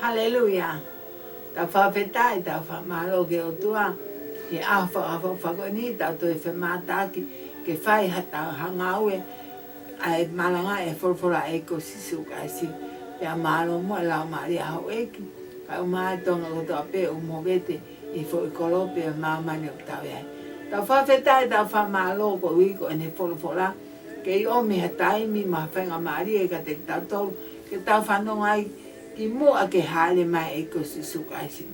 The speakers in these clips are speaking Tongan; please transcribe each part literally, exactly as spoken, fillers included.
Haleluia. Tau fakafetaʻi, tau fakamālō ki he ʻOtua, he ʻaho fakaʻofoʻofa ko eni, tau toe femātaaki ke fai haʻatau ngāue ʻa e malanga ʻa e folofola ʻa e ʻEiki ko Sīsū Kalaisi. Pea mālō mo e laumālie ʻa houʻeiki, kae ʻumaʻā e Tonga kotoa pē ʻoku movete ʻi he foʻi kolo pē ʻo e māmani ʻoku tau ʻi ai. Tau fakafetaʻi, tau fakamālō koeʻuhi ko ʻene folofola, ke ʻomi ha taimi mo ha faingamālie kiate kitautolu, ke tau fanongo ai kimuʻa ke hāʻele mai e ʻEiki ko Sīsū Kalaisi.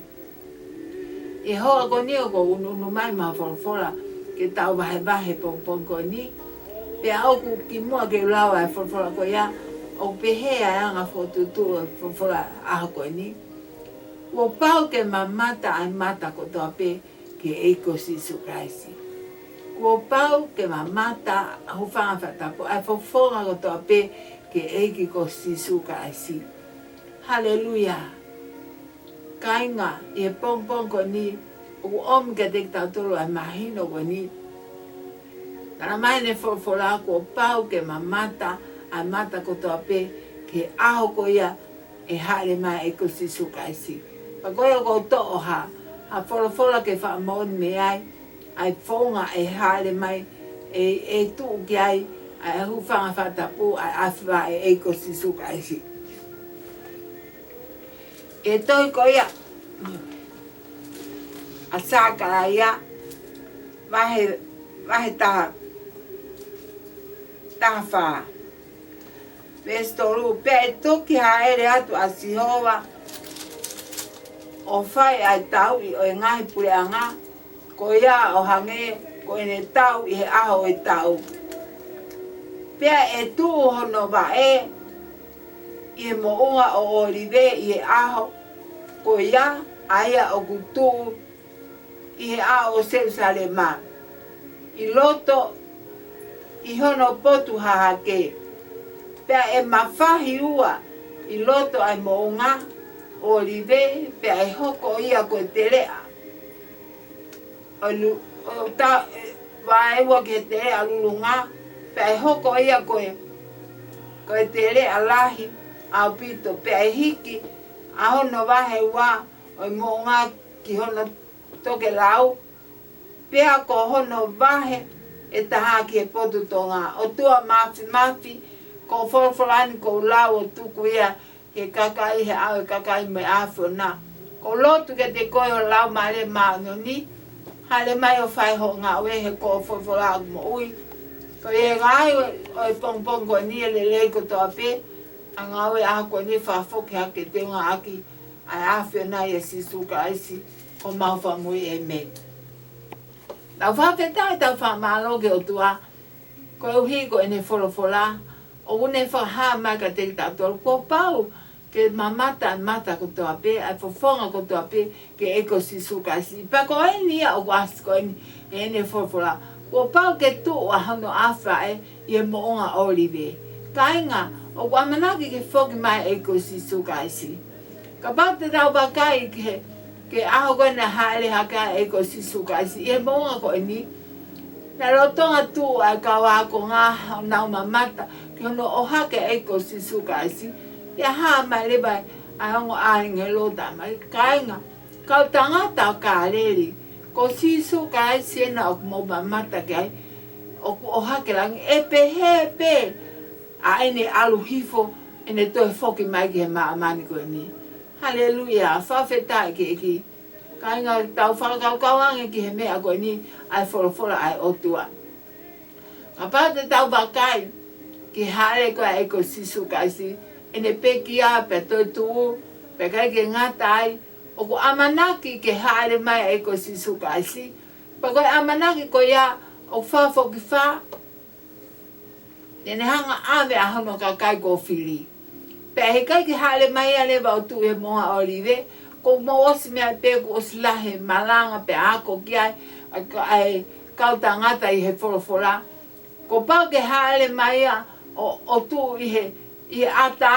ʻI he hoʻatā ko eni ʻoku ou ʻunuʻunu mai mo ha folofola ke tau vahevahe he pongipongi ko eni, pea ʻoku kimuʻa ke u lau ʻa e folofola ko ia, ʻoku pehē ʻa e anga fokotuʻutuʻu ʻo e folofola ʻaho ko eni: Kuo pau ke mamata ʻa e mata kotoa pē ki he ʻEiki ko Sīsū Kalaisi. Kuo pau ke mamata, hūfanga he fakatapu, ʻa e fofonga kotoa pē ki he ʻEiki ko Sīsū Kalaisi. Haleluia. Kāinga, ʻi he pongipongi ko eni, ʻoku ʻomi kiate kitautolu ʻa e mahino ko eni. Talamai ʻe he folofola kuo pau ke mamata ʻa e mata kotoa pē ki he ʻaho ko ia ʻe hāʻele mai e ʻEiki ko Sīsū Kalaisi. Pea ko ia ʻoku ou toʻo ha, ha folofola ke fakamoʻoni mei ai ʻa e founga ʻe hāʻele mai, ʻe, ʻe tuʻu ki ai ʻa e, hūfanga he fakatapu, ʻa e ʻAfivaʻe ʻo e ʻEiki ko Sīsū Kalaisi. ʻI he tohi ko ia ʻa Sakalaia, vahe, vahe taha, taha fā, veesi tolu: Pea ʻe toki hāʻele atu ʻa Sihova ʻo fai ʻa e tauʻi ʻo e ngaahi puleʻanga, ko ia ʻo hangē ko ʻene tau ʻi he ʻaho ʻo e tau. Pea ʻe tuʻu hono vaʻe ʻi he moʻunga ʻo ʻŌlive ʻi he ʻaho ko ia, ʻa ia ʻoku tuʻu ʻi he ʻao ʻo Selūsalema, ʻi loto ʻi hono potu hahake. Pea ʻe mafahi ua ʻi loto ʻa e moʻunga ʻo ʻŌlive, pea ʻe hoko ia ko e teleʻa ʻo lu-, ʻo ta-, ʻe, vaeua ki he teleʻa lulunga, pea ʻe hoko ia ko e, ko e teleʻa lahi ʻaupito, pea ʻe hiki ʻa hono vahe ua ʻo e moʻunga ki hono tokelau, pea ko hono vahe ʻe taha ki he potu tonga. ʻOtua Māfimafi, ko e folofola ni ʻoku ou lau ʻo tuku ia ki he kakai, he ʻao ʻo e kakai mo e ʻAfiona. ʻOku ou lotu kiate koe, ho Laumālie Māʻoniʻoni, hāʻele mai ʻo fai hoʻo ngāue he ko hoʻo folofola ʻoku moʻui. Ko e ngāue ʻo e pongipongi ko eni ʻe lelei kotoa pē, ʻa e ngāue ʻaho ko eni fakafoki hake ke teungaʻaki ʻa e ʻAfiona ʻia Sīsū Kalaisi ko homau Fakamoʻui, ʻēmeni. Tau fakafetaʻi, tau fakamālō ki he ʻOtua, koeʻuhi ko ʻene folofola, ʻoku ne fakahā mai kiate kitautolu kuo pau ke mamata ʻa e mata kotoa pē, ʻa e fofonga kotoa pē ki he ʻEiki ko Sīsū Kalaisi. Pea ko eni ia ʻoku ʻasi ko eni ʻi heʻene folofola, kuo pau ke tuʻu ʻa hono ʻAfivaʻe ʻi he moʻunga ʻŌlive. Kāinga, ʻoku ʻamanaki ke foki mai e ʻEiki ko Sīsū Kalaisi. Kapau te tau vakai ki he, ki he ʻaho ko ē naʻe hāʻele hake ai e ʻEiki ko Sīsū Kalaisi ʻi he moʻunga ko eni, naʻe lolotonga tuʻu ʻa e kau ākonga ʻo nau mamata ki hono ʻohake e ʻEiki ko Sīsū Kalaisi. Pea hā mai leva ʻa e ongo ʻāngelo, talamai, kāinga, kau tangata ʻo Kāleli, ko Sīsū Kalaisi ena ʻoku mou mamata ki ai ʻoku ʻohake ki langi, ʻe pehē pē ʻa ʻene ʻalu hifo, ʻene toe foki mai ki he māmani ko eni. Haleluia, fakafetaʻi ki he ʻEiki. Kāinga, tau fakakaukau ange ki he meʻa ko eni, ʻa e folofola ʻa e ʻOtua. Kapau te tau vakai ki he hāʻele ko ē ʻa e ʻEiki ko Sīsū Kalaisi, ʻene pekia pea toetuʻu, pea ʻikai ke ngata ai, ʻoku ʻamanaki ke hāʻele mai e ʻEiki ko Sīsū Kalaisi. Pea ko e ʻamanaki ko ia ʻoku fakafokifā, te ne hanga ʻo ʻave ʻa hono kakai kuo fili. Pea heʻikai ke hāʻele mai ia leva ʻo tuʻu ʻi he moʻunga ʻŌlive, kuo mou ʻosi meaʻi pē kuo ʻosi lahi e malanga pea ako ki ai ʻa e ka-, ʻa e kau tangata ʻi he folofola. Kuo pau ke hāʻele mai ia ʻo, ʻo tuʻu ʻi he, ʻi he ʻatā,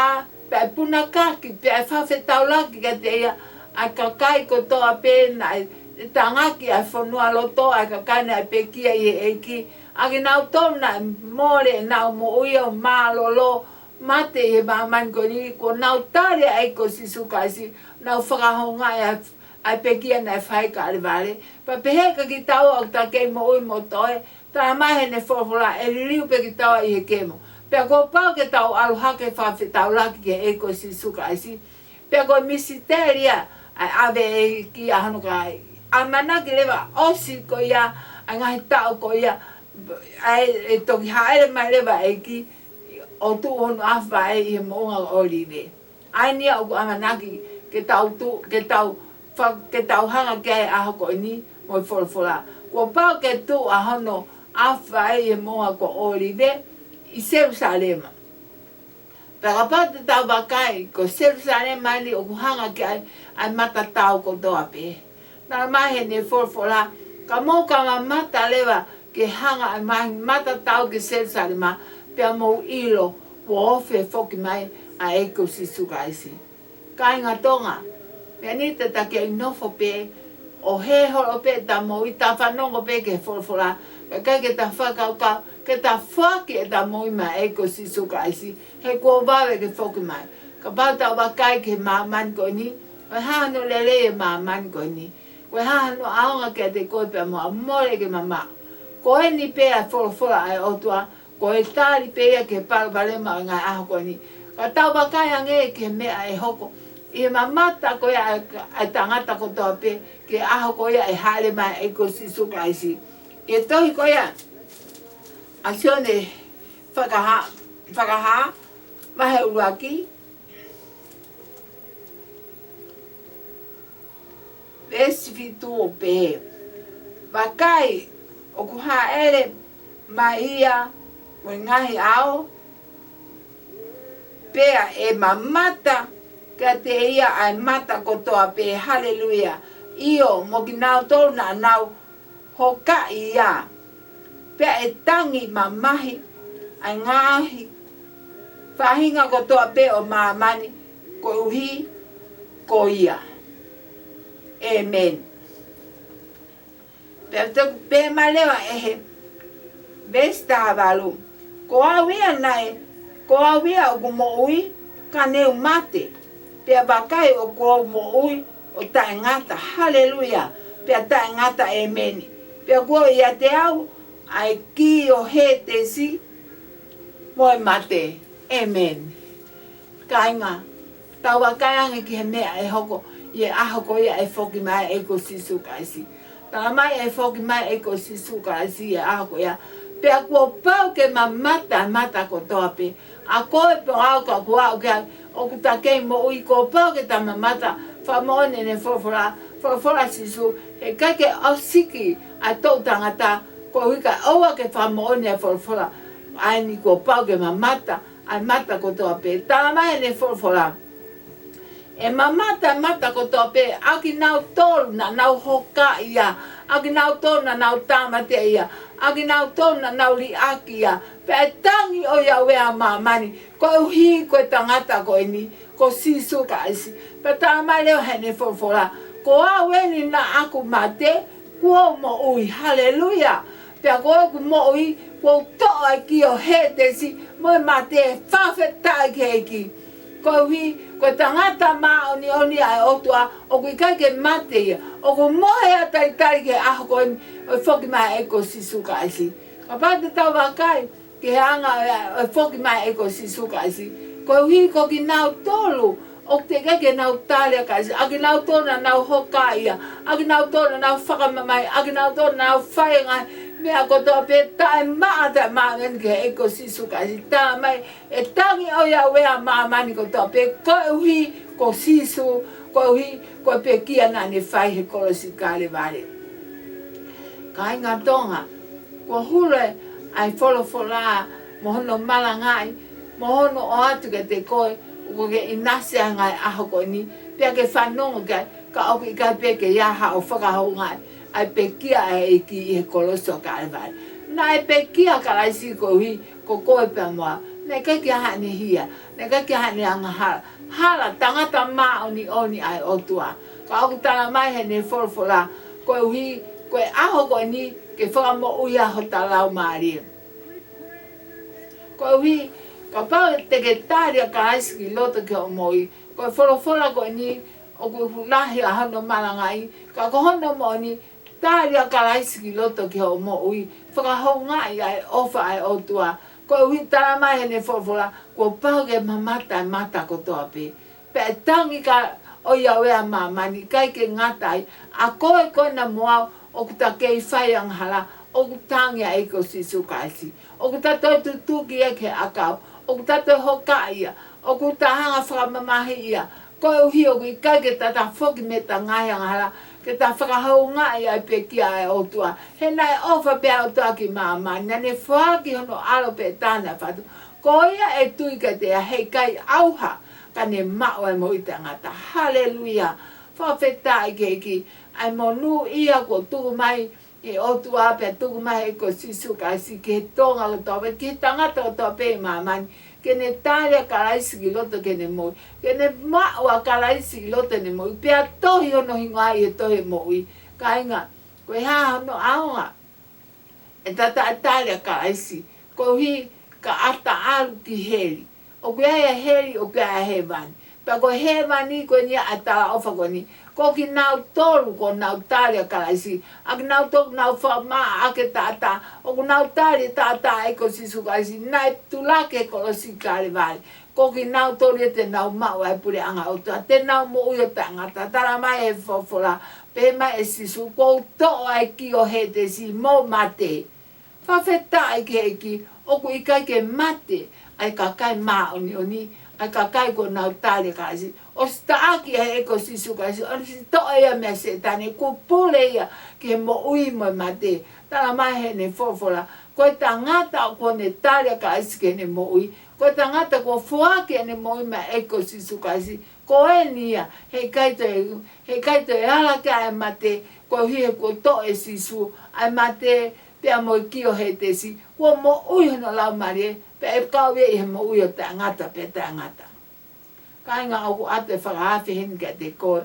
pea ʻe punakaki, pea ʻe fakafetaulaki kiate ia ʻa e kakai kotoa pē naʻe, ʻe tangaki ʻa e fonualoto, ʻa e kakai naʻe pekia ʻi he ʻEiki, ʻa kinautolu naʻe mole ʻenau moʻui ʻo mālōlō, mate ʻi he māmani ko eni, kuo nau tali ʻa e ʻEiki ko Sīsū Kalaisi, nau fakahoungaʻi ʻa e, ʻa e pekia naʻe fai ʻi Kalevale. Pea pehē kia kitaua ʻoku ta kei moʻui mo toe, talamai heʻene folofola ʻe liliu pē kitaua ʻi he kemo. Pea kuo pau ke tau ʻalu hake fakafetaulaki ki he ʻEiki ko Sīsū Kalaisi. Pea ko e misiteli ia ʻa e ʻave ʻe he ʻEiki ʻa hono kakai. ʻAmanaki leva ʻosi ko ia ʻa e ngaahi taʻu ko ia, ʻa e, ʻe toki hāʻele mai leva e ʻEiki ʻo tuʻu hono ʻafi vaʻe ʻi he moʻunga ʻŌlive. ʻA eni ia ʻoku ʻamanaki ke tau tuʻu, ke tau fa-, ke tau hanga ki ai he ʻaho ko eni mo e folofola. Kuo pau ke tuʻu ʻa hono ʻafi vaʻe ʻi he moʻunga ko ʻŌlive ʻi Selusalema. Pea kapau te tau vakai, ko Selusalema eni ʻoku hanga ki ai ʻa e matatau kotoa pē. Talamai heʻene folofola, ka mou ka mamata leva ke hanga ʻa e ngaahi matatau ki Selusalema, pea mou ʻilo kuo ofi e foki mai ʻa e ʻEiki ko Sīsū Kalaisi. Kāinga Tonga, meʻa ni te ta kei nofo pē ʻo hē holo pē ʻeta moʻui, ta fanongo pē ki he folofola, kae ʻikai ke ta fakakaukau ke ta foaki ʻeta moʻui maʻa e ʻEiki ko Sīsū Kalaisi, he kuo vave ke foki mai. Kapau te tau vakai ki he māmani ko eni, ko e hā hono lelei e māmani ko eni? Ko e hā hono ʻaonga kiate koe pea mo au? Mole ke mamaʻo. Ko eni pē ʻa e folofola ʻa e ʻOtua, ko e tali pē ia ki he palopalema ʻo e ngaahi ʻaho ko eni. Ka tau vakai ange ki he meʻa ʻe hoko ʻi he mamata ko ia ʻa e, ʻa e tangata kotoa pē ki he ʻaho ko ia ʻe hāʻele mai ai e ʻEiki ko Sīsū Kalaisi. ʻI he tohi ko ia ʻa Sione Fakahā, Fakahā, vahe ʻuluaki, veesi fitu ʻo pehē: Vakai, ʻoku hāʻele mai ia mo e ngaahi ʻao, pea ʻe mamata kiate ia ʻa e mata kotoa pē. Haleluia. ʻIo, mo kinautolu naʻa nau hokaʻi ia, pea ʻe tangi mamahi ʻa e ngaahi faʻahinga kotoa pē ʻo māmani koeʻuhi ko ia. ʻĒmeni. Pea toki pehē mai leva ʻe he veesi taha valu: Ko au ia naʻe, ko au ia ʻoku moʻui, ka ne u mate, pea vakai, ʻoku ou moʻui ʻo taʻengata. Haleluia. Pea taʻengata. ʻĒmeni. Pea kuo ʻiate au ʻa e kī ʻo Hētesi mo e mate. ʻĒmeni. Kāinga, tau vakai ange ki he meʻa ʻe hoko ʻi he ʻaho ko ia ʻe foki mai ai e ʻEiki ko Sīsū Kalaisi. Talamai ʻe foki mai e ʻEiki ko Sīsū Kalaisi ʻi he ʻaho ko ia. Pea kuo pau ke mamata e mata kotoa pē. ʻA koe pea mo au, ka kuo aʻu ki ai ʻoku ta kei moʻui, kuo pau ke ta mamata, fakamoʻoni ʻene folofola, folofola ʻa Sīsū, heʻikai ke ʻosiki ʻa e toʻu tangata koeʻuhi kae ʻoua ke fakamoʻoni ʻa e folofola. ʻA eni kuo pau ke mamata ʻa e mata kotoa pē. Talamai ʻene folofola, ʻe mamata e mata kotoa pē ʻa kinautolu naʻa nau hokaʻi ia, ʻa kinautolu naʻa nau tāmateʻi ia, ʻa kinautolu naʻa nau liʻaki ia, pea ʻe tangi ʻo ia ʻi he ʻao ʻo māmani koeʻuhi ko e tangata ko eni, ko Sīsū Kalaisi. Pea talamai leva heʻene folofola, ko au eni naʻa ku mate, kuo u moʻui. Haleluia. Pea ko ʻeku moʻui, kuo u toʻo ʻa e kī ʻo Hētesi mo e mate. Fakafetaʻi ki he ʻEiki. Koeʻuhi ko e tangata māʻoniʻoni ʻa e ʻOtua, ʻoku ʻikai ke mate ia. ʻOku mohe ʻo talitali ki he ʻaho ko eni ʻo e foki mai e ʻEiki ko Sīsū Kalaisi. Kapau te tau vakai ki he anga ʻo e, ʻo e foki mai e ʻEiki ko Sīsū Kalaisi, koeʻuhi ko kinautolu ʻoku teʻeki ke nau tali ʻa Kalaisi, ʻa kinautolu naʻa nau hokaʻi ia, ʻa kinautolu naʻa nau fakamamahi, ʻa kinautolu naʻa nau fai e ngaahi meʻa kotoa pē taʻemaʻa, taʻemāʻoniʻoni ki he ʻEiki ko Sīsū Kalaisi. Talamai ʻe tangi ʻo ia ʻi he ʻao ʻo māmani kotoa pē koeʻuhi ko Sīsū, koeʻuhi ko e pekia naʻa ne fai he kolosi Kalevale. Kāinga Tonga, kuo hulu ʻa e folofola mo hono malangaʻi, mo hono ʻoatu kiate koe, ʻoku ke ʻinasi ai he ngaahi ʻaho ko eni, pea ke fanongo ki ai, ka ʻoku ʻikai pē ke ʻi ai haʻo fakahoungaʻi ʻa e pekia ʻa e ʻEiki ʻi he kolosi ʻo Kalevale. Naʻe pekia ʻa Kalaisi koeʻuhi ko koe pea mo au. Naʻe ʻikai ke ʻi ai haʻane hia, naʻe ʻikai ke ʻi ai haʻane angahala. Hala, tangata māʻoniʻoni ʻa e ʻOtua. Ka ʻoku talamai heʻene folofola, koeʻuhi ko e ʻaho ko eni ke fakamoʻui ai hota laumālie. Koeʻuhi Kapau te ke tali ʻa Kalaisi ki loto ki hoʻo moʻui, ko e folofola ko eni ʻoku lahi ʻa hono malangaʻi, ka ko hono moʻoni, tali ʻa Kalaisi ki loto ki hoʻo moʻui, fakahoungaʻi ʻa e ʻofa ʻa e ʻOtua, koeʻuhi talamai heʻene folofola, kuo pau ke mamata e mata kotoa pē. Pea ʻe tangi ka ʻo ia ʻo e māmani, ʻikai ke ngata ai, ʻa koe ko ena mo au, ʻoku ta kei fai angahala, ʻoku tangi ʻa e ʻEiki ko Sīsū Kalaisi. ʻOku ta toe tutuki ia ki he ʻakau, ʻoku ta toe hokaʻi ia, ʻoku ta hanga fakamamahi ia, koeʻuhi ʻoku ʻikai ke ta tafoki mei heʻeta ngaahi angahala, ke ta fakahoungaʻi ʻa e pekia ʻa e ʻOtua. He naʻe ʻofa pē ʻa e ʻOtua ki māmani, naʻa ne foaki hono ʻAlo pē taha naʻe fatu. Ko ia ʻe tui kiate ia heʻikai ʻauha, ka ne maʻu ʻa e moʻui taʻengata. Haleluia. Fakafetaʻi ki he ʻEiki, ʻa e monūʻia kuo tuku mai ʻe he ʻOtua pea tuku mai ʻe he ʻEiki ko Sīsū Kalaisi ki he Tonga kotoa pē, ki he tangata kotoa pē ʻi māmani, ke ne tali ʻa Kalaisi ki loto ki heʻene moʻui, ke ne maʻu ʻa Kalaisi ki loto heʻene moʻui, pea tohi hono hingoa ʻi he tohi moʻui. Kāinga, ko e hā hono ʻaonga ʻeta taʻetali ʻa Kalaisi, koeʻuhi ka ʻata ʻalu ki heli? ʻOku ʻi ai ʻa heli, ʻoku ʻi ai ʻa hēvani. Pea ko hēvani ko eni ʻa e talaʻofa ko eni. Ko kinautolu kuo nau tali ʻa Kalaisi, ʻa kinautolu nau fakamaʻa ʻa e taʻataʻa, ʻoku nau tali e taʻataʻa ʻa e ʻEiki ko Sīsū Kalaisi, naʻe tulaki he kolosi Kalevale. Ko kinautolu ia te nau maʻu ʻa e puleʻanga ʻo e ʻOtua, te nau moʻui ʻo taʻengata. Talamai ʻe he folofola, pehē mai ʻe Sīsū, kuo u toʻo ʻa e kī ʻo Hētesi mo mate. Fakafetaʻi ki he ʻEiki, ʻoku ʻikai ke mate ʻa e kakai māʻoniʻoni, ʻa e kakai kuo nau tali ʻa Kalaisi. ʻOsi taʻaki ʻe he ʻEiki ko Sīsū Kalaisi, ʻosi toʻo ia meia Sētane, kuo pule ia ki he moʻui mo e mate. Talamai heʻene folofola, ko e tangata kuo ne tali ʻa Kalaisi ki heʻene moʻui, ko e tangata kuo foaki ʻene moʻui maʻa e ʻEiki ko Sīsū Kalaisi, ko eni ia, heʻikai toe, heʻikai toe ala ki ai ʻa e mate, koeʻuhi he kuo toʻo ʻe Sīsū ʻa e mate, pea mo e kī ʻo Hētesi, kuo moʻui hono laumālie, pea ʻe kau ia ʻi he moʻui ʻo taʻengata pea taʻengata. Kāinga, ʻoku ʻoatu e fakaafe heni kiate koe.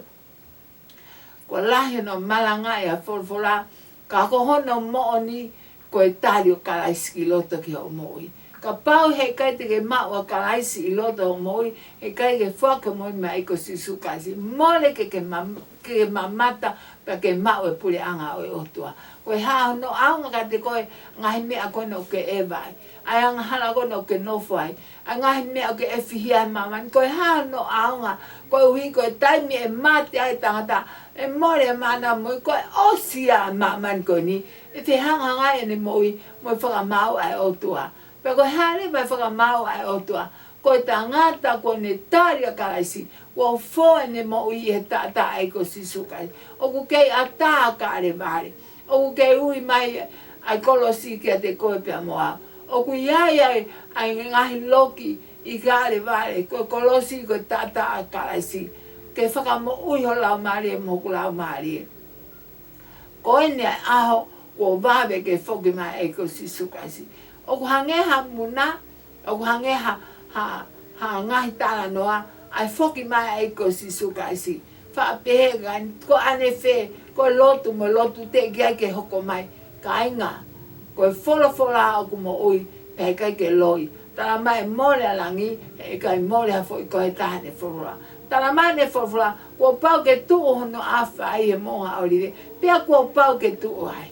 Kuo lahi hono malangaʻi ʻa e folofola, ka ko hono moʻoni, ko e tali ʻo Kalaisi ki loto ki hoʻo moʻui. Kapau heʻikai te ke maʻu ʻa Kalaisi ʻi loto hoʻo moʻui, heʻikai ke foaki hoʻo moʻui maʻa e ʻEiki ko Sīsū Kalaisi, mole ke ke mam-, ke ke mamata, pea ke maʻu e puleʻanga ʻo e ʻOtua. Ko e hā hono ʻaonga kiate koe, ngaahi meʻa ko ena ʻoku ke ʻeva ai, ʻa e angahala ko ena ʻoku ke nofo ai, ʻa e ngaahi meʻa ʻoku ke ʻefihia ai ʻi māmani, ko e hā hono ʻaonga, koeʻuhi ko e taimi ʻe mate ai e tangata, ʻe mole e mānava moʻui, ko e ʻosi ia ʻa māmani ko eni, ʻe fehangahangai ʻene moʻui mo e fakamaau ʻa e ʻOtua. Pea ko e hā leva e fakamaau ʻa e ʻOtua? Ko e tangata kuo ne tali ʻa Kalaisi, kuo fō ʻene moʻui ʻi he taʻataʻa ʻa e ʻEiki ko Sīsū Kalaisi. ʻOku kei ʻatā ʻa Kalevale. ʻOku kei ui mai ʻa e kolosi kiate koe pea mo au. ʻOku ʻi ai ʻa e, ʻa e ngaahi loki ʻi Kalevale, ko e kolosi ko e taʻataʻa ʻa Kalaisi. Ke fakamoʻui ho laumālie mo hoku laumālie. Ko eni ʻa e ʻaho kuo vave ke foki mai ʻa e ʻEiki ko Sīsū Kalaisi. ʻOku hangē ha muna, ʻoku hangē ha, ha, ha ngaahi talanoa, ʻa e foki mai ʻa e ʻEiki ko Sīsū Kalaisi. Faʻa pehē ka ko ʻanefē, ko e lotu mo e lotu teʻeki ai ke hoko mai. Kāinga, ko e folofola ʻoku moʻui, pea ʻikai ke loi. Talamai ʻe mole ʻa langi, heʻikai mole ha foʻi kohe taha ʻene folofola. Talamai ʻene folofola, kuo pau ke tuʻu hono ʻafa ʻi he moʻunga ʻŌlive, pea kuo pau ke tuʻu ai.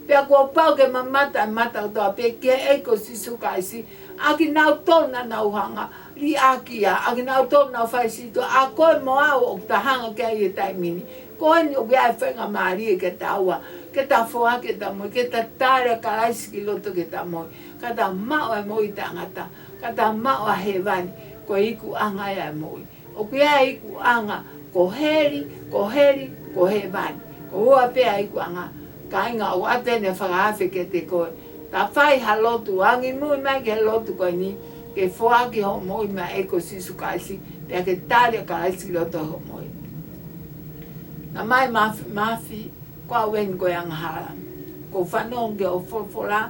Pea kuo pau ke mamata e mata kotoa pē ki he ʻEiki ko Sīsū Kalaisi, ʻa kinautolu naʻa nau hanga liʻaki ia, ʻa kinautolu naʻa nau fai sītuʻa, ʻa koe mo au ʻoku ta hanga ki ai he taimi ni. Ko eni ʻoku ʻi ai e faingamālie kiate taua, ke ta foaki ʻeta moʻui, ke ta tali ʻa Kalaisi ki loto ki heʻeta moʻui, ka ta maʻu e moʻui taʻengata, ka ta maʻu ʻa hēvani, ko e ikuʻanga ia e moʻui. ʻOku ʻi ai e ikuʻanga, ko heli, ko heli, ko hēvani. Ko e ua pē ʻa e ikuʻanga. Kāinga, ʻoku ʻoatu eni e fakaafe kiate koe. Ta fai ha lotu, angimui mai ki he lotu ko eni, ke foaki hoʻo moʻui maʻa e ʻEiki ko Sīsū Kalaisi, pea ke tali ʻa Kalaisi ki loto hoʻo moʻui. Tamai māfimafi, ko au eni ko e angahala. ʻOku ou fanongo ki hoʻo folofola,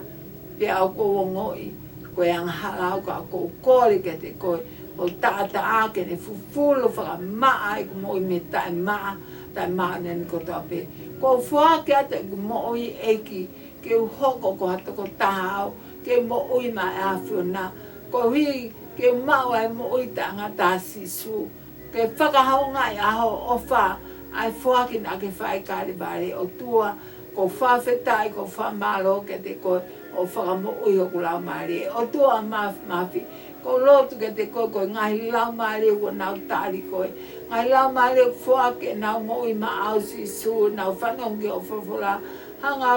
pea ʻoku ou ongoʻi ko e angahala au, ka ʻoku ou kole kiate koe, ʻo taʻataʻa ke ne fufulu fakamaʻa ʻeku moʻui mei he taʻemaʻa, taʻemāʻoniʻoni kotoa pē. ʻOku ou foaki atu ʻeku moʻui, ʻEiki, ke u hoko ko ha tokotaha au, ke u moʻui maʻa e ʻAfiona, koeʻuhi ke maʻu ʻa e moʻui taʻengata, Sīsū. Ke fakahoungaʻi ʻa hoʻo ʻofa, ʻa e foaki naʻa ke fai ʻi Kalevale, ʻOtua. ʻOku ou fakafetaʻi, ʻoku ou fakamālō kiate koe, hoʻo fakamoʻui hoku laumālie. ʻOtua Māfimafi, ʻoku ou lotu kiate koe, ko e ngaahi laumālie kuo nau tali koe, ngaahi laumālie ʻoku foaki ʻenau moʻui maʻau, Sīsū, nau fanongo ki hoʻo folofola, hanga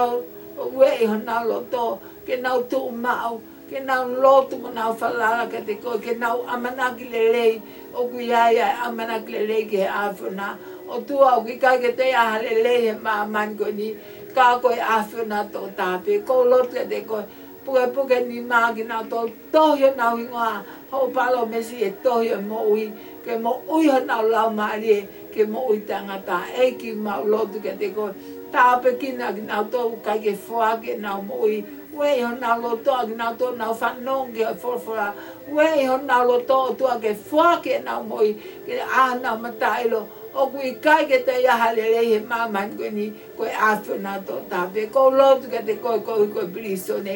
ʻo ueʻi honau loto, ke nau tuʻu maʻu, ke nau lotu mo nau falala kiate koe, ke nau ʻamanaki lelei, ʻoku ʻi ai ʻa e ʻamanaki lelei ki he ʻAfiona. ʻOtua, ʻoku ʻikai ke toe ʻi ai ha lelei he māmani ko eni, ka ko e ʻAfiona tokotaha pē. ʻOku ou lotu kiate koe, pukepuke nima kinautolu, tohi honau hingoa, hoʻo palōmesi ʻi he tohi ʻo e moʻui, ke moʻui honau laumālie, ke moʻui taʻengata. ʻEiki, mau lotu kiate koe, tāpuekina kinautolu ʻoku ʻikai ke foaki ʻenau moʻui, ueʻi honau loto, ʻa kinautolu nau fanongo ki hoʻo folofola, ueʻi honau loto, ʻOtua, ke foaki ʻenau moʻui, ke ʻai honau mata ʻilo, ʻoku ʻikai ke toe ʻi ai ha lelei he māmani ko eni, ko e ʻAfiona tokotaha pē. ʻOku ou lotu kiate koe, koeʻuhi ko e pilīsone,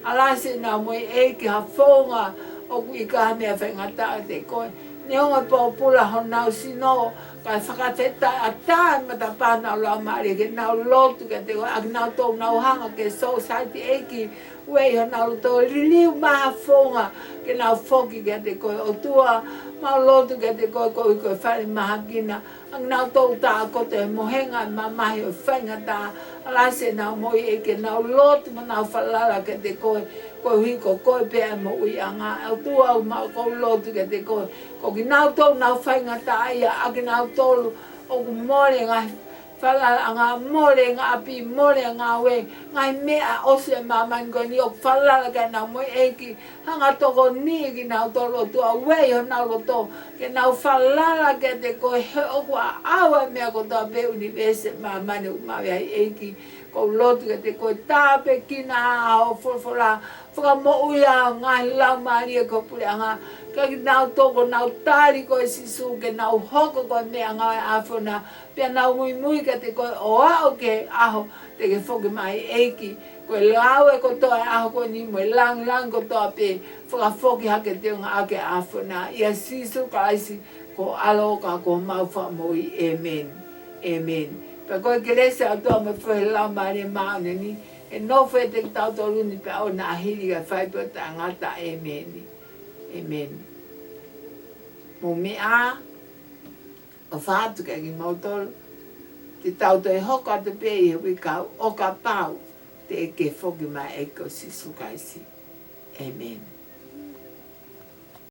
alasi ʻenau moʻui, ʻEiki, ha founga ʻoku ʻikai ha meʻa faingataʻa kiate koe. Neongo e pōpula honau sino, kae fakafetaʻi, ʻatā e matapā honau laumālie, ke nau lotu kiate koe, ʻa kinautolu nau hanga ki he sōsaieti, ʻEiki, ueʻi honau loto, liliu mai ha founga ke nau foki kiate koe, ʻOtua. Mau lotu kiate koe, koeʻuhi ko e falemahaki na, ʻa kinautolu ʻoku tākoto he mohenga e mamahi ʻo e faingataʻa, alasi ʻenau moʻui, ʻEiki, ke nau lotu mo nau falala kiate koe, koeʻuhi ko koe pē ʻa e moʻuiʻanga. ʻOtua, ʻoku mau, ʻoku ou lotu kiate koe, ko kinautolu ʻoku nau faingataʻaʻia, ʻa kinautolu ʻoku mole e ngaahi falalaʻanga, mole e ngaahi ʻapi, mole e ngāue, ngaahi meʻa ʻosi ʻo e māmani ko eni ʻoku falala ki ai ʻenau moʻui, ʻEiki, hanga ʻo tokoniʻi kinautolu, ʻOtua, ueʻi honau loto, ke nau falala kiate koe, he ʻoku ʻaʻau ʻa e meʻa kotoa pē he ʻunivēsi, māmani ʻoku mau ʻi ai, ʻEiki. ʻOku ou lotu kiate koe, tāpuekina ʻa hoʻo folofola, fakamoʻui ʻa e ngaahi laumālie ki ho puleʻanga, ka kinautolu ʻoku nau tali koe, Sīsū, ke nau hoko ko e meʻangāue ʻa e ʻAfiona, pea nau muimui kiate koe ʻo aʻu ki he ʻaho te ke foki mai, ʻEiki. Ko e ngāue kotoa e ʻaho ko eni mo e lāngilangi kotoa pē, fakafoki hake teunga ʻaki e ʻAfiona, ʻia Sīsū Kalaisi ko ho ʻAlo ka ko homau Fakamoʻui. ʻĒmeni. ʻĒmeni. Pea ko e kelesi ʻa e ʻOtua mo e feohi ʻa e Laumālie Māʻoniʻoni, ke nofo ʻiate kitautolu ni pea ʻoua naʻa hili kae fai pē ʻo taʻengata. ʻĒmeni. ʻĒmeni. Mou meʻa ā, ʻofa atu kiate kimoutolu, te tau toe hoko atu pē ʻi he uike kahaʻu ʻo kapau te ke foki mai, ʻEiki ko Sīsū Kalaisi. ʻĒmeni.